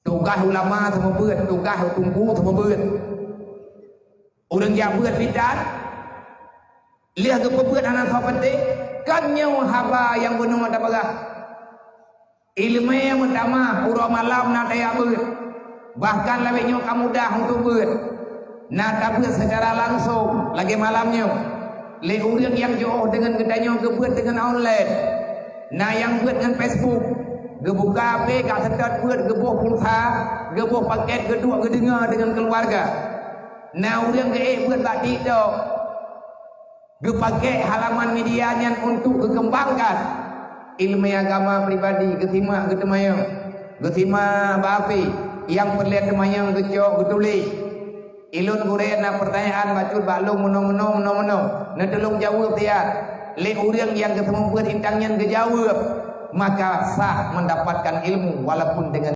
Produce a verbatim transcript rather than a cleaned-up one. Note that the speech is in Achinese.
Tugaih ulama seumeubeuet, tugaih teungku seumeubeuet. Ureuëng jak beuet bidan, lheueh geupeubeuet hana soe peunteng, kan nyoe haba nyang bunoe tapeugah. Iéleumé meutamah uroe malam na tajak beuet, bahkan lagée nyoe ka mudah untuk beuet. Na tabeuet seucara langsong lagée malam nyoe. Lé ureuëng nyang jiôh deungon geutanyoe geubeuet deungon online. Na nyang beuet ngon Facebook, geubuka H P ka seutôt beuet, geuboh pulsa, geuboh paket, geuduek geudeungoe deungon keuluwarga. Na ureuëng geuék beuet bak TikTok, geupakék halaman media nyan untuk geukeumbangkan iéleumé agama pribadi, geusimak geuteumanyong, geusimak bak H P, nyang peureulée teumanyong geucok geutuléh. Ilôn gurée na peurtanyaan bacut bak lôn meunoe-meunoe, meunoe-meunoe. Neutulông jaweueb siat. Lé ureuëng nyang geuseumeubeuet intang nyan geujaweueb, maka sah mendapatkan ilmu walaupun dengan